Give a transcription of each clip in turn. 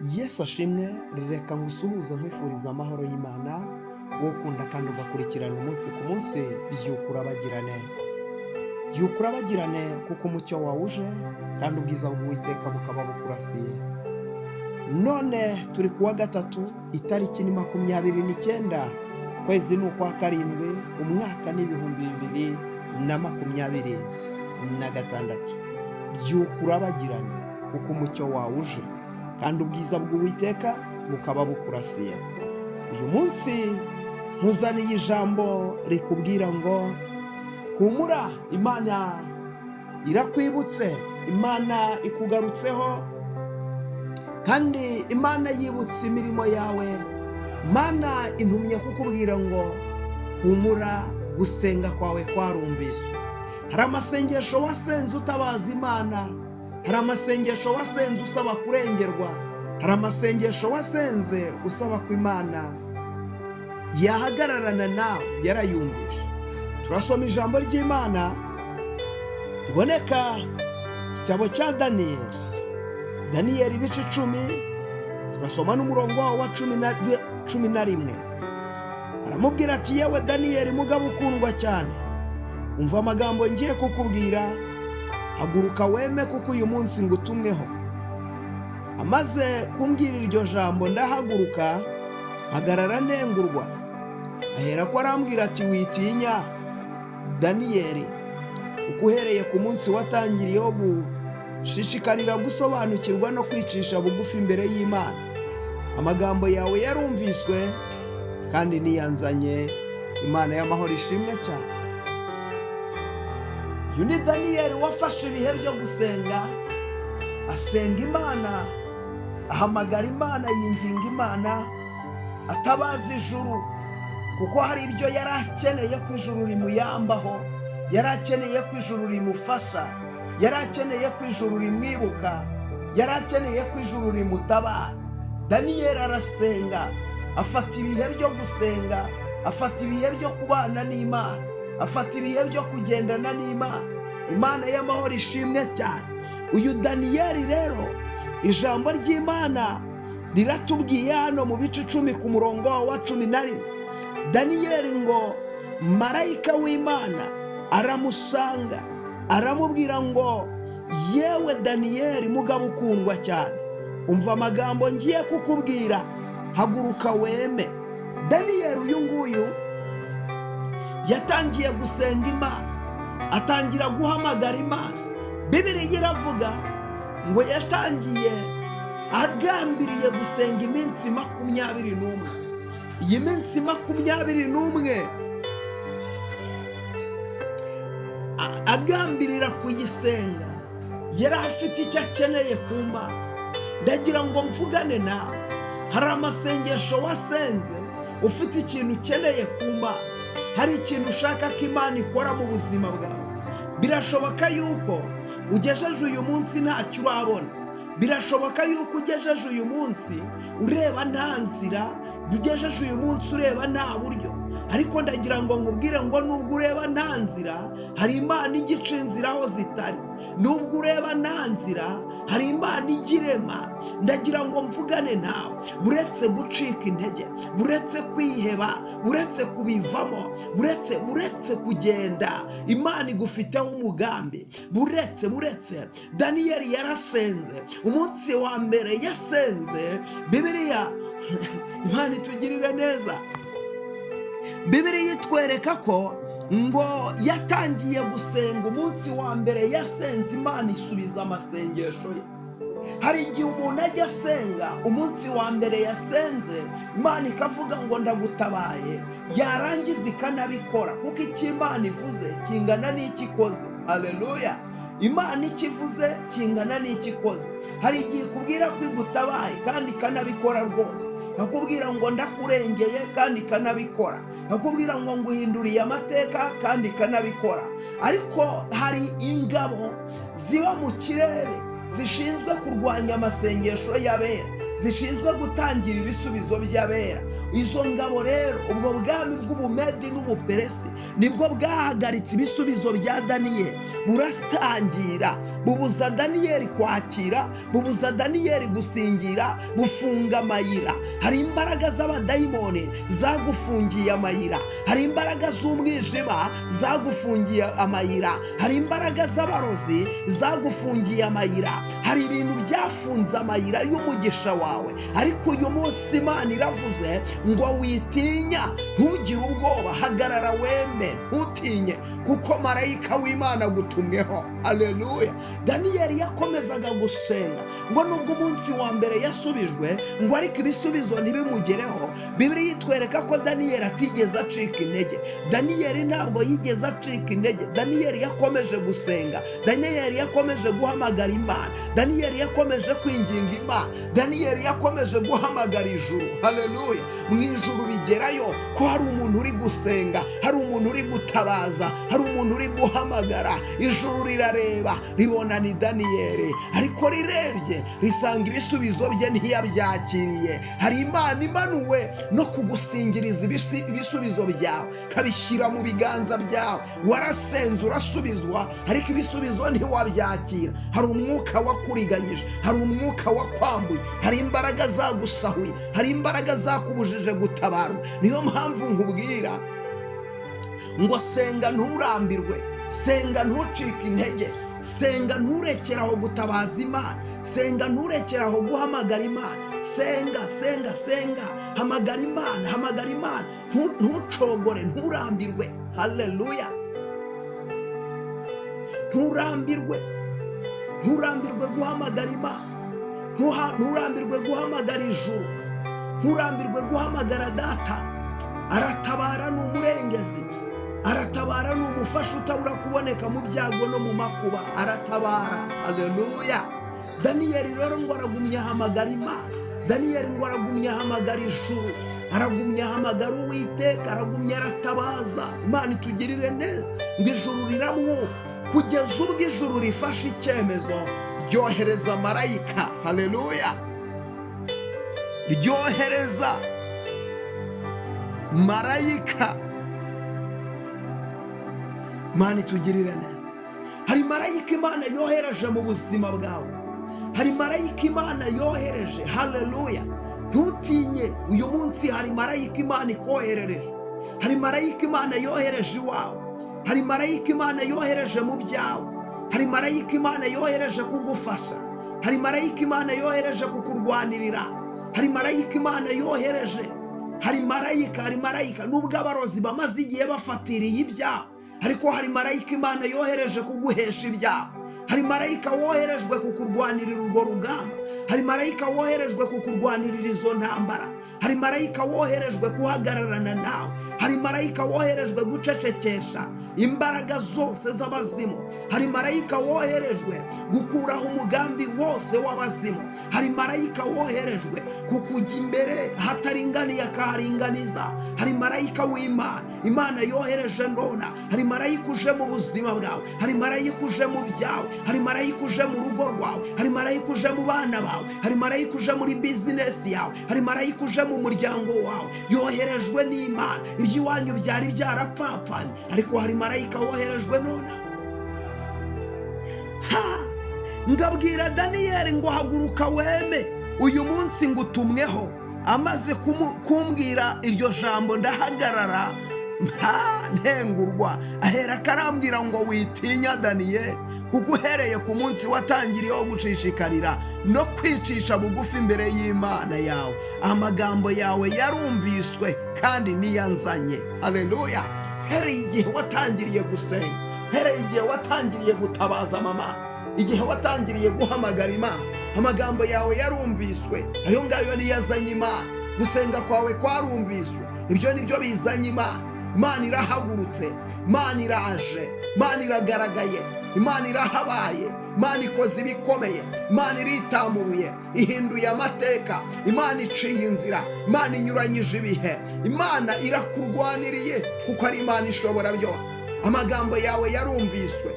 Yesu ashimwe. Reka ngusuhuze, nkwifuriza amahoro y'Imana, wowe ukunda kandi ugakurikirana umunsi ku munsi. Byuka urabagirane, byuka urabagirane, kuko umucyo wawe uje kandi ubwiza bw'Uwiteka bukaba bukurasiye. None turi kuwa gatatu, itariki ni 29, kwezi ni ukwa karindwi, umwaka ni 2026. Byuka urabagirane, kuko umucyo wawe uje kandi ubwiza bw'Uwiteka bukaba bukurasiye. Uyu munsi nkuzaniye ijambo rikubwira ngo humura, Imana irakwibutse, Imana ikugarutseho, kandi Imana yibutse imirimo yawe. Imana intumye kukubwira ngo humura, gusenga kwawe kwarumviswe. Hari amasengesho wasenze utabaza Imana, hari amasengesho wasenze usaba kurengerwa, hari amasengesho wasenze usaba ko Imana yahagararana nawe, yarayumvishe. Turasoma ijambo ry'Imana riboneka igitabo cya Daniyeli, Daniyeli ibice 10, turasoma n'umurongo wawo wa 11. Aramubwira ati: "Yewe Daniyeli, mugabo ukundwa cyane, umva amagambo ngiye kukubwira, haguruka weme, kuko uyu munsi ngutumweho." Amaze kumbwira iryo jambo, ndahaguruka mpagarara ntengurwa. Ahera ko arambwira ati: "Witinya, Daniyeli, kuko uhereye ku munsi watangiriyeho gushishikarira gusobanukirwa no kwicisha bugufi imbere y'Imana, amagambo yawe yarumviswe kandi niyanzanye." Imana y'amahoro ishimwe cyane. Uyu ni Daniyeli wafashe ibihe byo gusenga, asenga Imana, ahamagara Imana, yinginga Imana, atabaza ijuru, kuko hari ibyo yari akeneye ko ijuru rimuyambaho, yari akeneye ko ijuru rimufasha, yari akeneye ko ijuru rimwibuka, yari akeneye ko ijuru rimutabara. Daniyeli arasenga, afata ibihe byo gusenga, afata ibihe byo kubana n'Imana, afata ibihe byo kugendana n'Imana. Imana y'amahoro ishimwe cyane. Uyu Daniyeli rero, ijambo ry'Imana riratubwiye hano mu bice 10 ku murongo wa 11, Daniyeli ngo marayika w'Imana aramusanga, aramubwira ngo: "Yewe Daniyeli, mugabo ukundwa cyane, umva amagambo ngiye kukubwira, haguruka weme." Daniyeli uyu nguyu yatangiye gusenga Imana, atangira guhamagara Imana. Bibiliya iravuga ngo yatangiye agambiriye gusenga iminsi 21. Iyi minsi 21 agambirira kuyisenga, yari afite icyo akeneye ku Mana. Ndagira ngo mvugane nawe, hari amasengesho wasenze ufite ikintu ukeneye ku Mana, hari ikintu ushaka ko Imana ikora mu buzima bwawe. Birashoboka yuko ugejeje uyu munsi ntacyo urabona, birashoboka yuko ugejeje uyu munsi ureba nta nzira, ugejeje uyu munsi ureba nta buryo. Ariko ndagira ngo nkubwire ngo nubwo ureba nta nzira, hari Imana ijya ica inzira aho zitari. Nubwo ureba nta nzira, hari Imana ijya irema. Ndagira ngo mvugane nawe, buretse gucika intege, buretse kwiheba, buretse kubivamo, buretse kugenda. Imana igufiteho umugambi. Buretse. Daniyeli yarasenze. Umunsi wa mbere yasenze, Bibiliya, Imana itugirire neza, Bibiliya itwereka ko ngo yatangiye gusenga, umunsi wa mbere yasenze, Imana isubiza amasengesho ye. Hari igihe umuntu ajya asenga, umunsi wa mbere yasenze Imana ikavuga ngo ndagutabaye, yarangiza ikanabikora, kuko icyo Imana ivuze kingana n'icyo ikoze. Haleluya! Imana icyo ivuze kingana n'icyo ikoze. Hari igihe ikubwira ko igutabaye kandi ikanabikora rwose, ikakubwira ngo ndakurengeye kandi ikanabikora, ikakubwira ngo nguhinduriye amateka kandi ikanabikora. Ariko hari ingabo ziba mu kirere zishinzwe kurwanya amasengesho y'abera, zishinzwe gutangira ibisubizo by'abera. Izo ngabo rero, ubwo bwami bw'Ubumedi n'Ubuperesi nibwo bwahagaritse ibisubizo bya Daniyeli. Buratangira bubuza Daniyeli kwakira, bubuza Daniyeli gusingira, bufunga amayira. Hari imbaraga z'abadayimoni zagufungiye amayira, hari imbaraga z'umwijima zagufungiye amayira, hari imbaraga z'abarozi zagufungiye amayira, hari ibintu byafunze amayira y'umugisha wawe. Ariko uyu munsi Imana iravuze ngo witinya, ntugire ubwoba, hagarara weme, ntutinye, kuko marayika w'Imana agutumweho. Aleluya! Daniyeli yakomezaga gusenga ngo nubwo umunsi wa mbere yasubijwe, ngo ariko ibisubizo ntibimugereho. Bibiliya itwereka ko Daniyeli atigeze acika intege. Daniyeli ntabwo yigeze acika intege. Daniyeli yakomeje gusenga, Daniyeli yakomeje guhamagara Imana, Daniyeli yakomeje kwinginga Imana, Daniyeli yakomeje guhamagara ijuru. Haleluya! Mu ijuru bigerayo ko hari umuntu uri gusenga, hari umuntu uri gutabaza, hari umuntu uri guhamagara. Ijuru rirareba, ribona ni Daniyeli, ariko rirebye risanga ibisubizo bye ntiyabyakiriye. Hari Imana imanuwe no kugusingiriza ibisubizo byawe, ikabishyira mu biganza byawe. Warasenze urasubizwa, ariko ibisubizo ntiwabyakira. Hari umwuka wakuriganyije, hari umwuka wakwambuye, hari imbaraga zagusahuye, hari imbaraga zakubujije gutabarwa. Niyo mpamvu nkubwira ngo senga nturambirwe, senga ntucike intege, senga nturekere aho gutabaza Imana, senga nturekere aho guhamagara Imana. Senga, senga, senga, hamagara Imana, hamagara Imana, ntucogore, nturambirwe. Haleluya! Nturambirwe, nturambirwe guhamagara Imana, nturambirwe guhamagara ijuru, nturambirwe guhamagara Data. Aratabara, ni umurengezi, aratabara, ni umufasha utabura kuboneka mu byago no mu makuba, aratabara. Haleluya! Daniyeli rero ngo aragumya ahamagara Imana. Daniyeli ngo aragumya ahamagara ijuru, aragumya ahamagara Uwiteka, aragumya aratabaza. Imana itugirire neza. Ngo ijuru riramwuka, kugeza ubwo ijuru rifashe icyemezo, ryohereza marayika. Haleluya! Ryohereza marayika. Imana itugirire neza. Hari marayika Imana yohereje mu buzima bwawe, hari marayika Imana yohereje. Haleluya! Ntutinye, uyu munsi hari marayika Imana ikoherereje, hari marayika Imana yohereje iwawe, hari marayika Imana yohereje mu byawe, hari marayika Imana yohereje kugufasha, hari marayika Imana yohereje kukurwanirira, hari marayika Imana yohereje, hari marayika, hari marayika. Nubwo abarozi bamaze igihe bafatiriye ibyaha, ariko hari marayika Imana yohereje kuguhesha ibyaha. Hari marayika woherejwe kukurwanirira urwo rugamba, hari marayika woherejwe kukurwanirira izo ntambara, hari marayika woherejwe guhagararana nawe, hari marayika woherejwe gucecekesha imbaraga zose z'abazimu, hari marayika woherejwe gukuraho umugambi wose w'abazimu, hari marayika woherejwe kukujya imbere hataringaniye akaharinganiza. Hari marayika w'Imana, Imana yohereje nona. Hari marayika uje mu buzima bwawe, hari marayika uje mu byawe, hari marayika uje mu rugo rwawe, hari marayika uje mu bana bawe, hari marayika uje muri bizinesi yawe, hari marayika uje mu muryango wawe, yoherejwe n'Imana. Iby'iwanyu byari byarapfapfanye, ariko hari marayika woherejwe nona. Ha! Ngabwira Daniyeli ngo haguruka weme, uyu munsi ngutumweho. Amaze kumbwira iryo jambo ndahagarara, nta ntengurwa. Ahera akarambwira ngo witinya Daniyeli, kuko uhereye ku munsi watangiriyeho gucishikarira no kwicisha bugufi imbere y'Imana yawe, amagambo yawe yarumviswe kandi niyanzanye. Haleluya! Hereye igihe watangiriye gusenga, hereye igihe watangiriye gutabaza mama, igihe watangiriye guhamagara Imana, amagambo yawe yarumviswe. Ayo ngayo niyo azanye Imana. Gusenga kwawe kwarumviswe, ibyo nibyo bizanye Imana. Imana irahagurutse, Imana iraje, Imana iragaragaye, Imana irahabaye, Imana ikoze ibikomeye, Imana iritamuruye, ihinduye amateka, Imana iciye inzira, Imana inyuranyije ibihe, Imana irakurwaniriye kuko ari Imana ishobora byose. Amagambo yawe yarumviswe,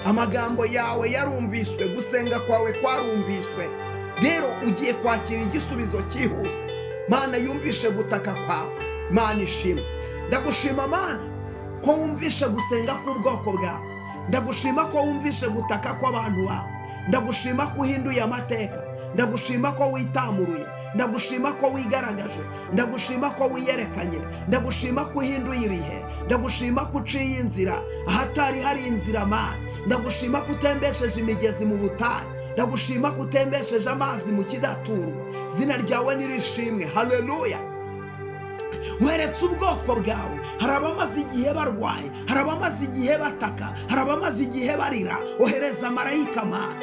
amagambo yawe yarumviswe, gusenga kwawe kwarumviswe. Rero ugiye kwakira igisubizo cyihuse. Mana yumvishe gutaka kwawe, Mana ishimwe. Ndagushima Mana ko wumvishe gusenga k'ubwoko bwawe. Ndagushima ko wumvishe gutaka kw'abantu bawe. Ndagushima ko uhinduye amateka. Ndagushima ko witamuruye. Ndagushima ko wigaragaje. Ndagushima ko wiyerekanye. Ndagushima ko uhinduye ibihe. Ndagushima ko uciye inzira ahatari hari inzira, Mana. Ndagushima ko utembesheje imigezi mu butayu. Ndagushima ko utembesheje amazi mu kidaturwa. Izina ryawe nirishimwe. Haleluya. Weretse ubwoko bwawe. Hari abamaze igihe barwaye, hari abamaze igihe bataka, hari abamaze igihe barira. Ohereza marayika, Mana.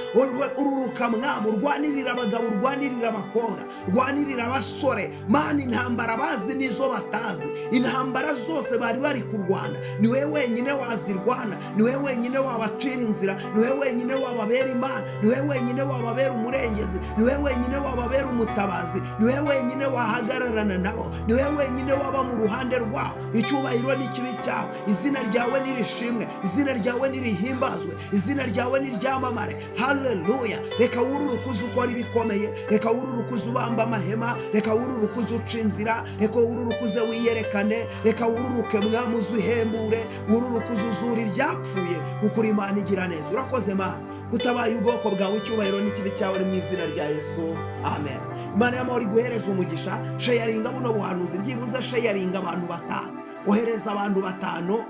Ururuka, Mwami, urwanirira abagabo, urwanirira abakobwa, urwanirira abasore, Mana. Intambara bazi n'izo batazi, intambara zose bari bari kurwana, ni wowe wenyine wazirwana, ni wowe wenyine wabacira inzira, ni wowe wenyine wababera Imana, ni wowe wenyine wababera umurengezi, ni wowe wenyine wababera umutabazi, ni wowe wenyine wahagararana nabo, ni wowe wenyine waba mu ruhande rwabo. Icyubahiro n'ikibi cyawe. Izina ryawe nirishimwe, izina ryawe nirihimbazwe, izina ryawe niryamamare. Haleluya. Reka wururuke uze ukora ibikomeye, reka wururuke uze ubamba amahema, reka wururuke uze uca inzira, reka wururuke uze wiyerekane, reka wururuke, Mwami, uze uhembure, wururuke uze uzura ibyapfuye, kuko uri Imana igira neza. Urakoze, Mana, kutabaye ubwoko bwawe. Icyubahiro n'ikibi cyawe, ni mu izina rya Yesu, amen. Imana y'amahoro iguhereza umugisha. Sharinga buno buhanuzi, byibuze sharinga abantu batanu, ohereza abantu batanu.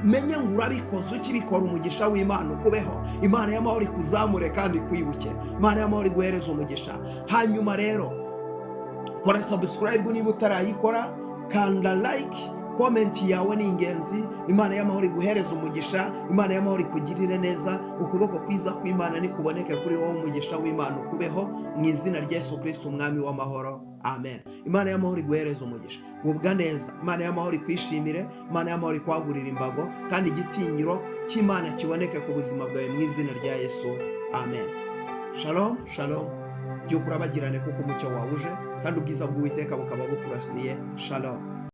Menye ngo urabikoze. Ukibikora, umugisha w'Imana ukubeho. Imana y'amahoro ikuzamure kandi ikwibuke. Imana y'amahoro iguhereza umugisha. Hanyuma rero kora subscribe niba utarayikora, kanda like, comment yawe ni ingenzi. Imana y'amahoro iguhereza umugisha. Imana y'amahoro ikugirire neza. Ukuboko kwiza kw'Imana nikuboneke kuri wowe. Umugisha w'Imana ukubeho mu izina rya Yesu Kristo, Umwami w'amahoro, amen. Imana y'amahoro iguhereza umugisha. Gubwa neza. Imana y'amahoro ikwishimire. Imana y'amahoro ikwagurira imbago, kandi igitinyiro cy'Imana kiboneke ku buzima bwawe mu izina rya Yesu, amen. Shalom, shalom. Byuka urabagirane, kuko umucyo wawuje kandi ubwiza bw'Uwiteka bukaba bukurasiye. Shalom.